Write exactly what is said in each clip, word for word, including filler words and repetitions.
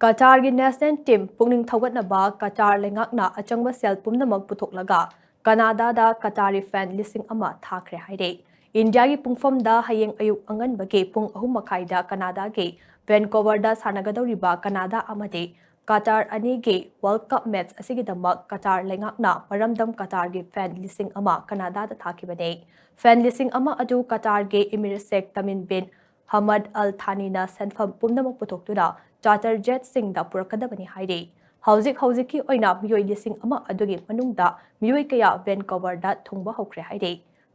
ꯀꯇꯥꯔꯒꯤ national team ꯄꯨꯛꯅꯤꯡ ꯊꯧꯒꯠꯅꯕ Qatar ꯂꯩꯉꯥꯛꯅ ꯑꯆꯪꯕ ꯁꯦꯜ ꯄꯨꯝꯅꯃꯛ ꯄꯨꯊꯣꯛꯂꯒ ꯀꯅꯥꯗꯥꯗ ꯀꯇꯥꯔꯤ ꯐꯦꯟ ꯂꯤꯁꯤꯡ ꯑꯃ ꯊꯥꯈ꯭ꯔꯦ ꯍꯥꯏꯔꯦ꯫ ꯏꯟꯗꯤꯌꯥꯒꯤ ꯄꯨꯡꯐꯝꯗ ꯍꯌꯦꯡ ꯑꯌꯨꯛ ꯑꯉꯟꯕꯒꯤ ꯄꯨꯡ ꯑꯍꯨꯝ ꯃꯈꯥꯏꯗ ꯀꯅꯥꯗꯥꯒꯤ ꯚꯦꯟꯀꯣꯚꯔꯗ ꯁꯥꯟꯅꯒꯗꯧꯔꯤꯕ ꯀꯅꯥꯗꯥ ꯑꯃꯗꯤ ꯀꯇꯥꯔ ꯑꯅꯤꯒꯤ ꯋꯥꯔꯜ ꯀꯞ ꯃꯦꯠꯆ ꯑꯁꯤꯒꯤꯗꯃꯛ ꯀꯇꯥꯔ ꯂꯩꯉꯥꯛꯅ ꯃꯔꯝꯗꯝ ꯀꯇꯥꯔꯒꯤ ꯐꯦꯟ ꯂꯤꯁꯤꯡ ꯑꯃ ꯀꯅꯥꯗꯥꯗ ꯊꯥꯈꯤꯕꯅꯤ꯫ ꯐꯦꯟ ꯂꯤꯁꯤꯡ ꯑꯃ ꯑꯗꯨ ꯀꯇꯥꯔꯒꯤ ꯏꯃꯤꯔꯦꯠ ꯁꯦꯈ ꯇꯃꯤꯝ ꯕꯤꯟ ꯍꯃꯗ ꯑꯜ ꯊꯥꯅꯤꯅ ꯁꯦꯟꯐꯝ ꯄꯨꯝꯅꯃꯛ ꯄꯨꯊꯣꯛꯇꯨꯅ ꯆꯥꯔꯇꯔ ꯖꯦꯠꯁꯤꯡꯗ ꯄꯨꯔꯛꯀꯗꯕꯅꯤ ꯍꯥꯏꯔꯤ꯫ ꯍꯧꯖꯤꯛ ꯍꯧꯖꯤꯛꯀꯤ ꯑꯣꯏꯅ ꯃꯤꯑꯣꯏ ꯂꯤꯁꯤꯡ ꯑꯃ ꯑꯗꯨꯒꯤ ꯃꯅꯨꯡꯗ ꯃꯤꯑꯣꯏ ꯀꯌꯥ ꯚꯦꯟꯀꯣꯚꯔꯗ ꯊꯨꯡꯕ ꯍꯧꯈ꯭ꯔꯦ ꯍꯥꯏꯔꯤ꯫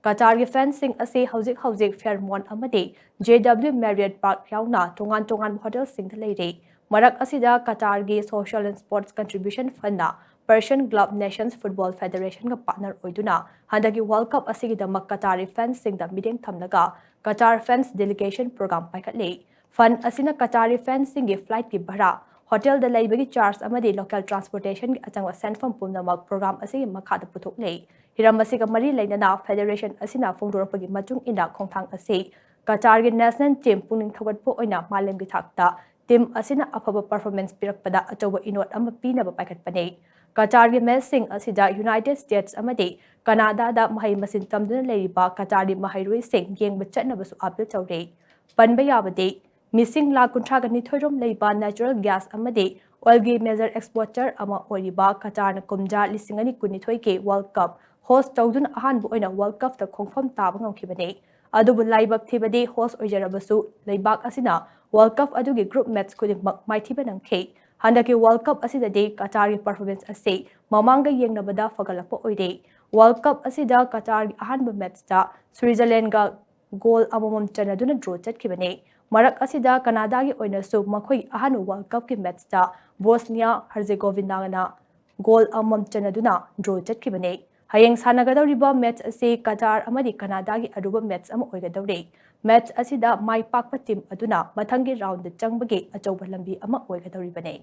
ꯀꯇꯥꯔꯒꯤ ꯐꯦꯟꯁꯤꯡ ꯑꯁꯤ ꯍꯧꯖꯤꯛ ꯍꯧꯖꯤꯛ ꯐꯦꯔꯃꯣꯟ ꯑꯃꯗꯤ ꯖꯦ ꯗꯕ꯭ꯂꯤꯎ ꯃꯦꯔꯤꯌꯠ ꯄꯥꯔꯛ ꯌꯥꯎꯅ ꯇꯣꯉꯥꯟ ꯇꯣꯉꯥꯟꯕ ꯍꯣꯇꯦꯜꯁꯤꯡꯗ ꯂꯩꯔꯤ꯫ ꯃꯔꯛ ꯑꯁꯤꯗ ꯀꯇꯥꯔꯒꯤ Social and Sports Contribution Fundꯅ Persian Gulf Nations Football Federationꯒ partner ꯑꯣꯏꯗꯨꯅ ꯍꯟꯗꯛꯀꯤ ꯋꯥꯔꯜ ꯀꯞ ꯑꯁꯤꯒꯤꯗꯃꯛ ꯀꯇꯥꯔꯤ ꯐꯦꯟꯁꯤꯡꯗ ꯃꯤꯠꯌꯦꯡ ꯊꯝꯂꯒ ꯀꯇꯥꯔ ꯐꯦꯟꯁ ꯗꯦꯂꯤꯒꯦꯁꯟ ꯄ꯭ꯔꯣꯒ꯭ꯔꯥꯝ ꯄꯥꯏꯈꯠꯂꯤ꯫ ꯐꯟ ꯑꯁꯤꯅ ꯀꯇꯥꯔꯤ ꯐꯦꯟꯁꯤꯡꯒꯤ ꯐ꯭ꯂꯥꯏꯠꯀꯤ ꯚꯔꯥ, ꯍꯣꯇꯦꯜꯗ ꯂꯩꯕꯒꯤ ꯆꯥꯔꯖ ꯑꯃꯗꯤ ꯂꯣꯀꯦꯜ ꯇ꯭ꯔꯥꯟꯁꯄꯣꯔꯇꯦꯁꯟꯒꯤ ꯑꯆꯪꯕ ꯁꯦꯟꯐꯝ ꯄꯨꯝꯅꯃꯛ ꯄ꯭ꯔꯣꯒ꯭ꯔꯥꯝ ꯑꯁꯤꯒꯤ ꯃꯈꯥꯗ ꯄꯨꯊꯣꯛꯂꯦ꯫ ꯍꯤꯔꯝ ꯑꯁꯤꯒ ꯃꯔꯤ ꯂꯩꯅꯅ ꯐꯦꯗꯦꯔꯦꯁꯟ ꯑꯁꯤꯅ ꯐꯣꯡꯗꯣꯔꯛꯄꯒꯤ ꯃꯇꯨꯡ ꯏꯟꯅ ꯈꯣꯡꯊꯥꯡ ꯑꯁꯤ ꯀꯇꯥꯔꯒꯤ ꯅꯦꯁꯅꯦꯜ ꯇꯤꯝ ꯄꯨꯛꯅꯤꯡ ꯊꯧꯒꯠꯄ ꯑꯣꯏꯅ ꯃꯥꯂꯦꯝꯒꯤ ꯊꯥꯛꯇ ꯇꯤꯝ ꯑꯁꯤꯅ ꯑꯐꯕ ꯄꯔꯐꯣꯔꯃꯦꯟꯁ ꯄꯤꯔꯛꯄꯗ ꯑꯆꯧꯕ ꯏꯅꯣꯠ ꯑꯃ ꯄꯤꯅꯕ ꯄꯥꯏꯈꯠꯄꯅꯤ꯫ ꯀꯇꯥꯔꯒꯤ ꯃꯦꯆꯁꯤꯡ ꯑꯁꯤꯗ ꯌꯨꯅꯥꯏꯇꯦꯗ ꯁ꯭ꯇꯦꯠꯁ ꯑꯃꯗꯤ ꯀꯅꯥꯗꯥꯗ ꯃꯍꯩ ꯃꯁꯤꯡ ꯇꯝꯗꯨꯅ ꯂꯩꯔꯤꯕ ꯀꯇꯥꯔꯒꯤ ꯃꯍꯩꯔꯣꯏꯁꯤꯡ ꯌꯦꯡꯕ ꯆꯠꯅꯕꯁꯨ ꯑꯥꯄꯤꯜ ꯇꯧꯔꯤ꯫ ꯄꯟꯕ ꯌꯥꯕꯗꯤ, ꯃꯤꯁꯤꯡ ꯂꯥꯈ ꯀꯨꯟꯊ꯭ꯔꯥꯒ ꯅꯤꯊꯣꯏ ꯔꯣꯝ ꯂꯩꯕ natural gas ꯑꯃꯗꯤ oilꯒꯤ major exporter ꯑꯃ ꯑꯣꯏꯔꯤꯕ ꯀꯇꯥꯔꯅ ꯀꯨꯝꯖꯥ ꯂꯤꯁꯤꯡ ꯑꯅꯤ ꯀꯨꯟꯅꯤꯊꯣꯏꯒꯤ ꯋꯥꯔꯜ ꯀꯞ ꯍꯣꯁ ꯇꯧꯗꯨꯅ ꯑꯍꯥꯟꯕ ꯑꯣꯏꯅ ꯋꯥꯔꯜ ꯀꯞꯇ ꯈꯣꯡꯐꯝ ꯇꯥꯕ ꯉꯝꯈꯤꯕꯅꯤ꯫ ꯑꯗꯨꯕꯨ ꯂꯥꯏꯕꯛ ꯊꯤꯕꯗꯤ ꯍꯣꯁ ꯑꯣꯏꯖꯔꯕꯁꯨ ꯂꯩꯕꯥꯛ ꯑꯁꯤꯅ ꯋꯥꯔꯜ ꯀꯞ ꯑꯗꯨꯒꯤ ꯒ꯭ꯔꯨꯞ ꯃꯦꯆ ꯈꯨꯗꯤꯡꯃꯛ ꯃꯥꯏꯊꯤꯕ ꯅꯪꯈꯤ꯫ ꯍꯟꯗꯛꯀꯤ ꯋꯥꯔꯜ ꯀꯞ ꯑꯁꯤꯗꯗꯤ ꯀꯇꯥꯔꯒꯤ ꯄꯔꯐꯣꯔꯃꯦꯟꯁ ꯑꯁꯤ ꯃꯃꯥꯡꯒ ꯌꯦꯡꯅꯕꯗ ꯐꯒꯠꯂꯛꯄ ꯑꯣꯏꯔꯦ꯫ ꯋꯥꯔꯜ ꯀꯞ ꯑꯁꯤꯗ ꯀꯇꯥꯔꯒꯤ ꯑꯍꯥꯟꯕ ꯃꯦꯆꯇ ꯁ꯭ꯋꯤꯖꯔꯂꯦꯟꯒ ꯒꯣꯜ ꯑꯃꯃꯝ ꯆꯟꯅꯗꯨꯅ ꯗ꯭ꯔꯣ ꯆꯠꯈꯤꯕꯅꯤ꯫ ꯃꯔꯛ ꯑꯁꯤꯗ ꯀꯅꯥꯗꯥꯒꯤ ꯑꯣꯏꯅꯁꯨ ꯃꯈꯣꯏꯒꯤ ꯑꯍꯥꯟꯕ ꯋꯥꯔꯜ ꯀꯞꯀꯤ ꯃꯦꯆꯇ ꯕꯣꯁꯅꯤꯌꯥ ꯍꯔꯖꯦꯒꯣꯚꯤꯅꯥꯅ ꯒꯣꯜ ꯑꯃꯃꯝ ꯆꯟꯅꯗꯨꯅ ꯗ꯭ꯔꯣ ꯆꯠꯈꯤꯕꯅꯤ꯫ ꯍꯌꯦꯡ ꯁꯥꯟꯅꯒꯗꯧꯔꯤꯕ ꯃꯦꯆ ꯑꯁꯤ ꯀꯇꯥꯔ ꯑꯃꯗꯤ ꯀꯅꯥꯗꯥꯒꯤ ꯑꯔꯨꯕ ꯃꯦꯆ ꯑꯃ ꯑꯣꯏꯒꯗꯧꯔꯤ꯫ ꯃꯦꯆ ꯑꯁꯤꯗ ꯃꯥꯏ ꯄꯥꯛꯄ ꯇꯤꯝ ꯑꯗꯨꯅ ꯃꯊꯪꯒꯤ ꯔꯥꯎꯟꯗ ꯆꯪꯕꯒꯤ ꯑꯆꯧꯕ ꯂꯝꯕꯤ ꯑꯃ ꯑꯣꯏꯒꯗꯧꯔꯤꯕꯅꯤ꯫